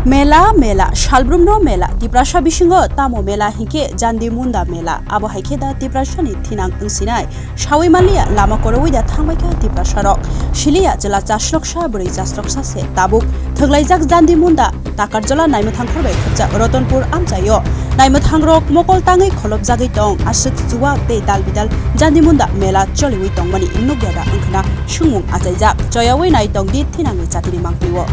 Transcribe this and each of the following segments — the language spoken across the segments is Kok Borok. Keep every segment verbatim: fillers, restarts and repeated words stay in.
Mela, mela, salbrumno mela, Tiprasa bisingo tamo mela hinkhe Jandi Munda mela, abo hai khe da Tiprasani thinang wngsinai, sawi manliya lama korowi da thangbaikha Tiprasarok, siliya chwla chasroksa bwrwi chasroksa se tabuk, thwglaijak Jandi Munda, Takarjala naimwthangkhor bai khopjak Rotonpur amchaio, naimwthangrok mokol tangwi kholopjagwi tong, aswk chuwak tei dal bidal Jandi Munda mela choliwi tongmani nukya da wngkhana swngmung achaijak, choyawi nai tongdi thinangni jatini mangpilio.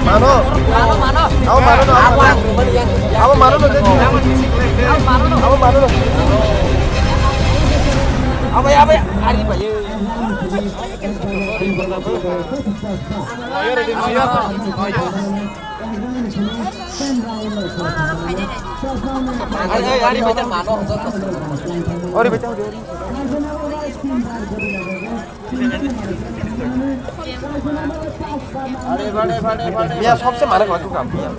Mano. Abo mano no, abo mano. Abo mano no, abo mano no. Abo ya, abo ya. Ari ba ye. Ari, ari, ari ba mano. Ori beta, ori, ori. Miya sobse mane koi tukam miya.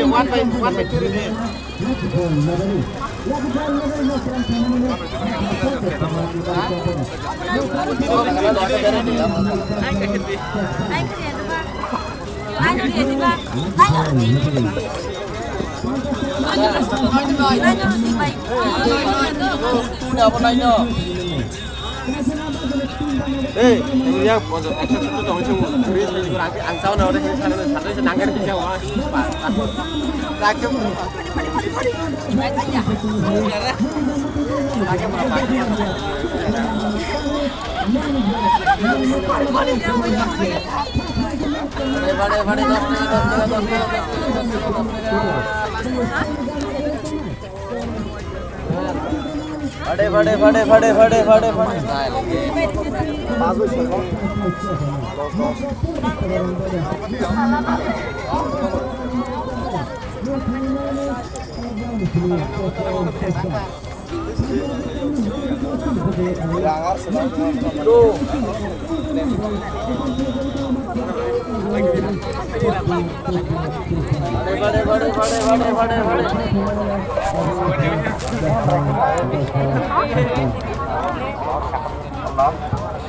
One by, one by two. Ei, yang pojok ekso sotto tong se muri sai gura ang sao na ore sai na sai nanggar ki jawa. Fade, fade, fade, fade, fade, fade, fade.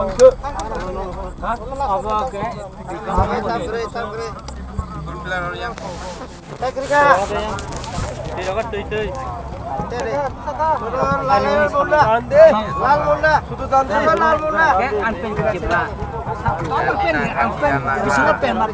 Abo ke. Tei kwrwi kha. Tei de. Lal Molla. Lal Molla. Sudu Jandi. Lal Molla. Ke ang pen ke bra. Ang pen, ang pen. Bisingo pen mar.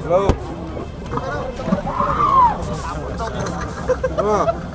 Hello. Oh.